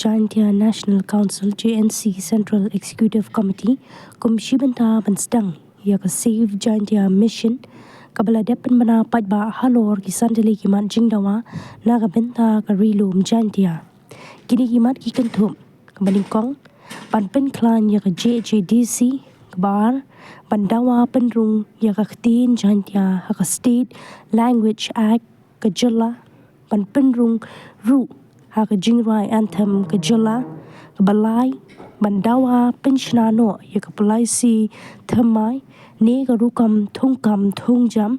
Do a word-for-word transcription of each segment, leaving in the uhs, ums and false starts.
Jaintia National Council, J N C, Central Executive Committee kum shi bynta ban sdang ïa ka Save Jaintia Mission, kaba la dep pynbna paidbah halor ki san tylli ki mat jingdawa na ka bynta ka Ri Lum Jaintia. Kine ki mat ki kynthup: kaba nyngkong, ban pynkhlaiñ ïa ka J H A D C; kaba ar, ban dawa pynrung ïa ka ktien Jaintia ha ka State Language Act ka jylla, ban pynrung ruh ha ka jingrwai anthem ka jylla; kaba lai, ban dawa pynshna noh ïa ka policy thymmai ne ka rukom thungkam thungjam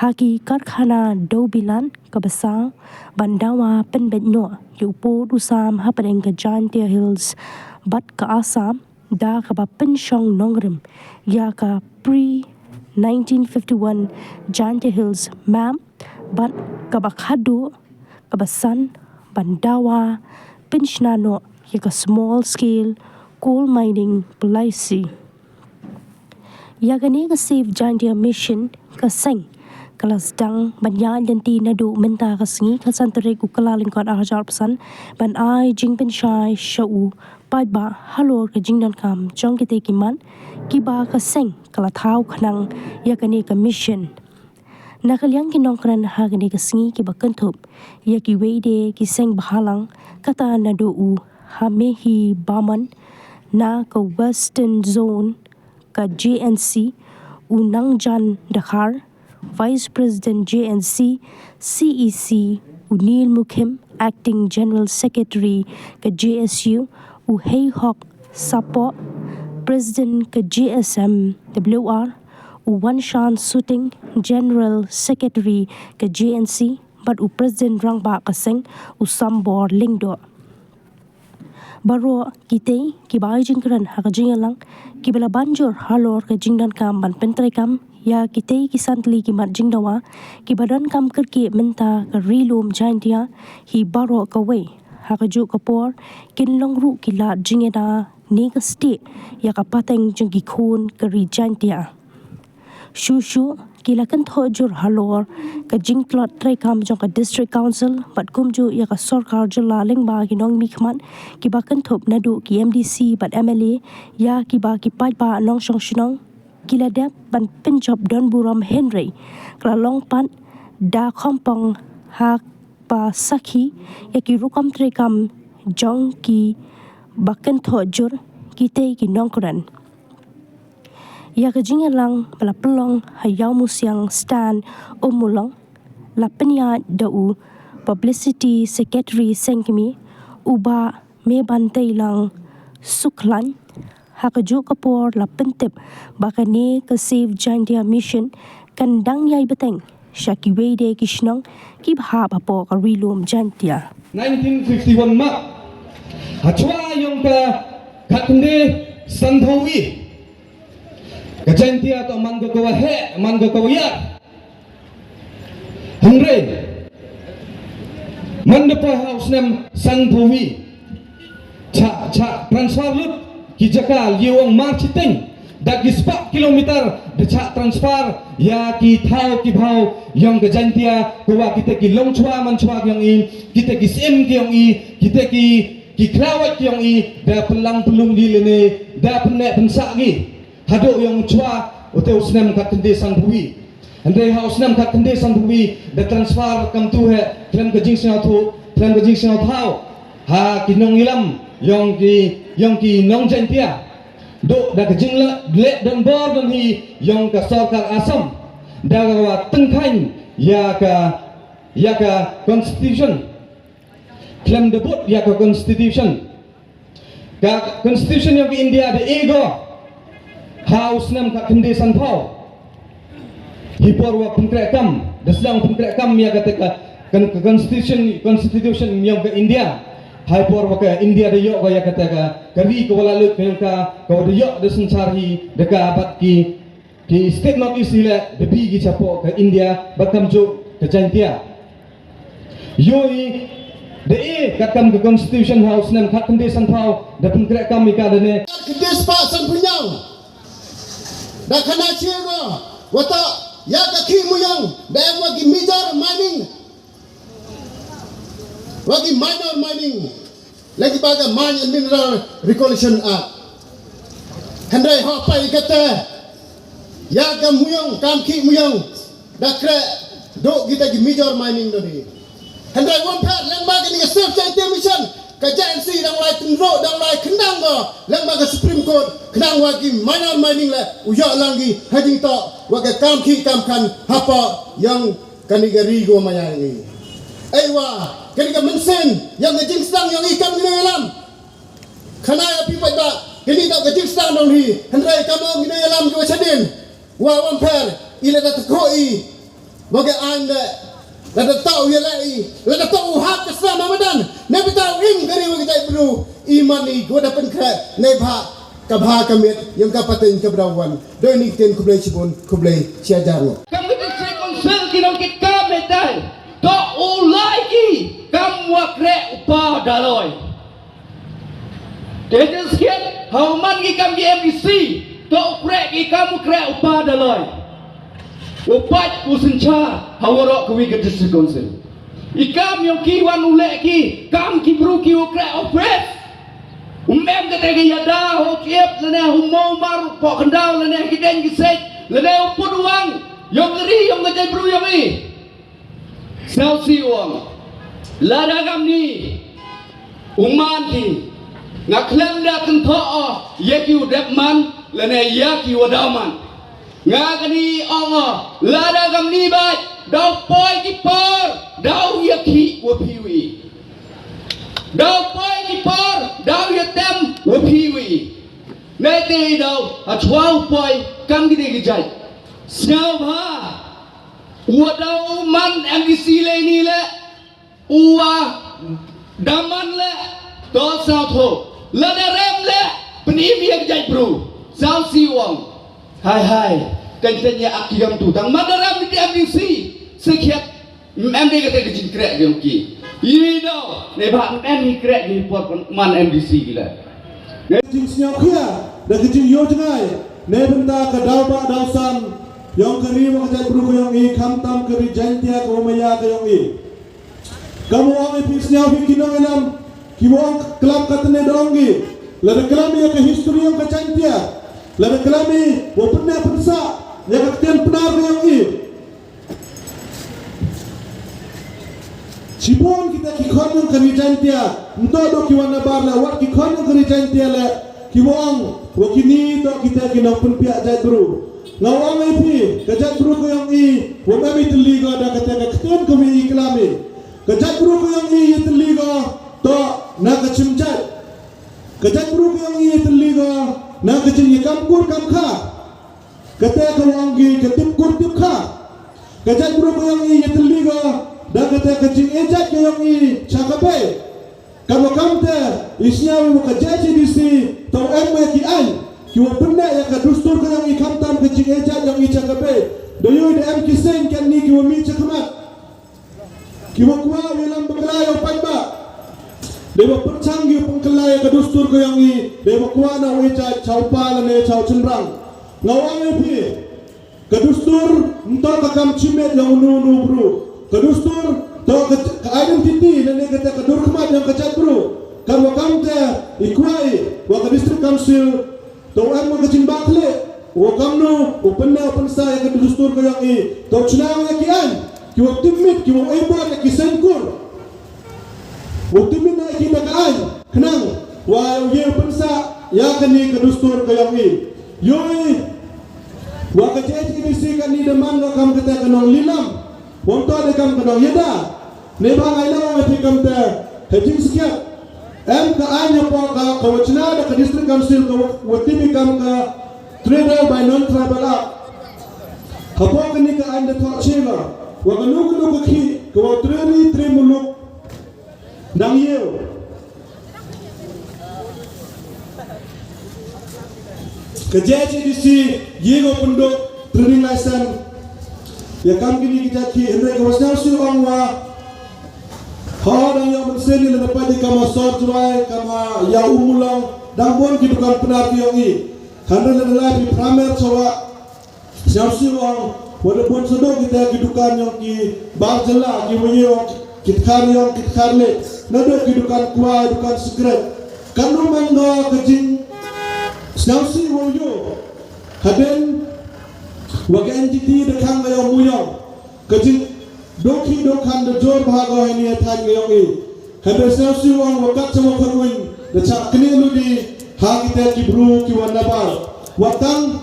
ha ki karkhana dewbilat; kaba saw, ban dawa pynbeit noh ïa u pud u sam hapdeng ka Jaintia Hills bad ka Assam da kaba pynshong nongrim ïa ka pre nineteen fifty-one Jaintia Hills Map; bad kaba khadduh, kaba san, ban dawa pynshna noh ïa ka Small Scale Coal Mining Policy. Ïa kane ka Save Jaintia Mission, ka seng ka la sdang ban ïaid lynti naduh mynta ka sngi, ka san tarik u Kyllalyngkot ar hajar arphew san, ban ai jingpynshai sha u paidbah halor ka jingdonkam jong kitei ki mat kiba ka seng ka la thaw khnang ïa kane ka mission. Na ka liang ki nongkren ha kane ka sngi kiba kynthup ïa kiwei de ki seng bhalang, kata naduh u Hamehi Baman na ka Western Zone ka J N C, u Nangjan Dkhar, Vice President J N C C E C, u Neil Mukhim, Acting General Secretary ka J S U, u Heihok Sapoh, President ka J S M W R, u Wanshan Suting, General Secretary ka J N C, bad u President Rangbah ka seng, u Sambor Lyngdoh. Baroh kitei kiba ai jingkren ha ka jingïalang kiba la ban jur halor ka jingdonkam ban pyntreikam ïa kitei ki san tylli ki mat jingdawa kiba donkam kyrkieh mynta ka Ri Lum Jaintia hi baroh kawei. Ha kajuh ka por, kin long ruh ki lad jingïada ne ka stieh ïa ka pateng jong ki khun ka Ri Jaintia. Shuh shuh ki la kynthoh jur halor ka jingtlot treikam jong ka District Council bad kumjuh ïa ka sorkar jylla lyngba ki nongmihkhmat kiba kynthup naduh ki M D C bad M L A ïa kiba ki paidbah nongshong shnong ki la dep ban pynjop don burom, hynrei ka la long pat da khongpong ha ba sakhi ïa ki rukom treikam jong kiba kynthoh jur, kitei ki nongkren. Ïa ka jingïalang ba la pynlong ha Ïawmusiang Stand, Ummulong, la pynïaid da u Publicity Secretary seng kmie, u Bah Mebantelang Sukhlain. Ha kajuh ka por la pyntip ba kane ka Save Jaintia Mission kan dang ïai bteng sha kiwei de ki shnong kiba hap hapoh ka Ri Lum Jaintia. Nineteen fifty-one map, ha chwa yong ka khatkhyndai sanphew wi, ka Jaintia to man ka kawaheh, man ka kawaiar. Hynrei man da poi ha u snem sanphew wi, cha, cha transfer lut ki jaka, ïa u ong Marchiteng, da ki spah kilometer da cha transfer ïa ki thaw ki bhaw yong ka Jaintia, ko wa kita ki longchwa manchwa ki yong i, kita ki syiem ki yong i, kita ki, ki khlawait ki yong i, da pynlang pynlung ki lane da pynneh pynsah ki haduh yong chwa uta u snem khatkhyndai sanphew wi. Hynrei ha u snem khatkhyndai sanphew wi da transfer kamtu hi khlem ka jingsngewthuh, khlem ka jingsngewthaw ha ki nongïalam yong ki, yong ki nong Jaintia. Duh da ka jingleh, leh donbor donhi yong ka sorkar Assam da ka wa tyngkhaiñ ïa ka, ïa ka constitution. Khlem da bud ïa ka constitution. Ka constitution yong ka India da e ko ha u snem khatkhyndai sanphew. Hi por wa pynkrehkam, da sdang pynkrehkam ïa kata ka, ka, ka constitution, constitution yong ka India. Hi por wa ka India da ïoh ka ïa kata ka, ka ri ka wa la lut ka yong ka, ka wa da ïoh da synshar hi da ka bad ki, ki state North East hi leh da bi ki chapoh ka India bad kamjuh ka Jaintia. Ïohi da e katkam ka constitution ha u snem khatkhyndai sanphew da pynkrehkam ïa ka da ne. Khyndai spah sanphew hynñiew. Da khana chi ko, wata ïa ka Khih Muiang da em wa ki major mining, wa ki minor mining. Lagi ba ka Mine and Mineral Regulation Act. Hynrei ha pai kata, ïa ka muyong, kam ki muyong, da kre duk kita ki major mining dodi. Hynrei wan pher, leng ba kani ka Save Jaiñtia Mission, ka J N C dang lai tynro, dang lai khyndang ba, leng ba ka Supreme Court, khyndang wa ki minor mining le, u ïoh lang ki, ha jingtoh, wa ka kam ki kam kan, hapa, ïong kani ka ri ko maya ngi. Ei wa, kani ka mynsiem, ïong ka jingsdang, ïong i kam ngi lam. Khana ïa phi paidbah, kini toh ka jingsdang dong hi, hynrei ka mong kini ïalam ki wa shadien, wa wan pher, i lada tkhoi, wa ka ain de, lada tau ïa lai, lada tau hap ka sdang ma madan, ne bitau im kari wa ka jait bru, i man i, wa da pynkhreh, ne bha, ka bha ka miet, ïong ka pateng ka bra wan, doi ni ktien khublei shibun, khublei shihajar ngo. Kam ka district council ki nong ki kam ne tai, to u lai ki, kam wa kre u pa daloi. Te te skhet, ha u man ki kam ki M D C, to u kre ki kam u kre u pa daloi. U pat u syncha, ha waroh ka wi ka district council. I kam ïong ki wan u leh ki, kam ki bru ki u kre office. U mem ka te ki ïada, ho kiep lane, u mo mar, po kyndaw lane, ki deng ki sej, lane u put u wang, ïong ka ri, ïong ka jait bru ïong i. Sngewsih u ong. Lada kam ni u man ki, nga khlem da kynthoh o ïa ki u dep man lane ïa ki u daw man. Nga kani ong o, lada kam ni bad daw poi ki por, daw ïa ki wa phi wi. Daw poi ki por, daw ïa tem wa phi wi. Nai te daw ha chwa u poi kam ki de ki jait. Sngewbha. Wa daw man M D C le ni le, wa daman le, to saw tho. Lada rem le, pynim ïa ka jait bru. Saw si wang. Hai hai. Kan tanya aki gam tu. Tang man da rem ni M D C. Sekhiat. Em de kata ka jingkrek ïong ki. Ï do, ne ba em hi krek hi por man M D C ki la. Ka jingsngewkhia, da ka jingïoh jngai, ne bynta ka daw ba daw san, ïong ka ri wa ka jaitbru ka ïong i, khamtam ka ri Jaintia ka wa maya ka ïong i. Kam wa ong i phi sngewbha ki nongïalam, ki wa ong klam kata ne da ong i, lada klam ïa ka history ïong ka Jaintia, lada klam i, wa pynne pynsah, ïa ka ktien Pnar ka ïong i. Shibun kita ki khon ïong ka ri Jaintia, nto do ki wan nabar la, wat ki khon ïong ka ri Jaintia la, ki wa ong, wa kini do kita ki nongpynpiah jaitbru. Nga wa ong i phi, ka jaitbru ka ïong i, wa mem i tylli ko da kata ka ktien ka wi i klam i. Ka jaitbru ka ïong i, i tylli ko, to na ka chim jait. Ka jaitbru ka ïong i, i tylli ko, na ka jingïakam kur kam kha. Kata ka wa ong ki ka tip kur tip kha. Ka jaitbru ka ïong i ïatylli ko, da kata ka jingïajat ka ïong i cha ka bei. Kaba kamte, i sñiaw i wa ka J H A D C, to em wa ki aiñ. Ki wa pynda ïa ka dustur ka ïong i khamtam ka jingïajat ïong i cha ka bei. Da ïoh da em ki seiñ katni ki wa mih cha khmat. Ki wa kwah u ïalam bakla ïa u paidbah. Dei wa pyrchang ki u pynkylla ïa ka dustur ka ïong i. Dei wa kwah na u ïajat cha u pa lane cha u chynrang. Nga ong ïa phi. Ka dustur, nto ka kam chimet ïa uno uno u bru. Ka dustur, to ka, ka identity, lane kata ka dur khmat ïa ka jaitbru. Kan wa kamte, i kwah i, wa ka district council, to em wa ka jingbah khleh, wa kamno, u pynne, u pynsa ïa ka dustur ka ïong i, to chna ïa ki aiñ, ki wa tipmit, ki wa ïa bor ïa ki sengkur. Wa tipmit na ki da ka aiñ, khnang, wa ïa u pynsa, ïa kani ka dustur ka ïong i. Ïoi, wa ka J H A D C kani da man ka kam kata ka nonglilam. Wa ym toh da kam ka nongïada. Ne ba ngai na wa ti kam te, ha jingskhem. Em ka aiñ hapoh ka, ka wa chna da ka district council ka wa, wa tip i kam ka Trader by Non-Tribal Act. Hapoh kani ka aiñ da thoh chela. Wa kano kano ka khih, ka wa trei ri trei muluk. Nang ïew. Ka J H A D C, ïew pynduk, trading license. Ïa kam kini ki jait ki, hynrei ka wa sñiaw siew ong wa. Ho dang ïa mynsiem i lada pait i kam ha Sor Jwai, kam ha Ïa Umulong, dang bun ki dukan Pnar ki ïong i. Hynrei lada lai phi Pramer Chawa. Sñiaw siew ong, wa da bun sdang kita ki dukan ïong ki bar jylla ki wa ïong. ki dkhar ïong ki dkhar leh, naduh ki dukan kwai, dukan sikret. Katno man ka jingsngewsih wow ïoh hadien wa ka N G T da khang ka ïong mu ïong. Ka jingdukhi dukhan da jur bha ka heini ha thaiñ ka ïong i. Hynrei sngewsih ong wa kat sa wa khot uiñ da chah knieh lut i ha kita ki bru ki wan nabar. Wat tang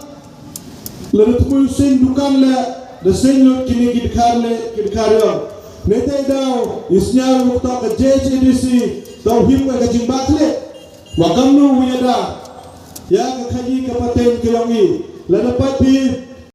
lada thmu seng dukan leh, da seng lut kine ki dkhar leh, ki dkhar ïong. Neitei daw i sñiaw u tok ka J H A D C, daw him ka jingbakhleh. Wa kamnu u ïada ïa ka khaji ka pateng ka ïong i. Lada pat phi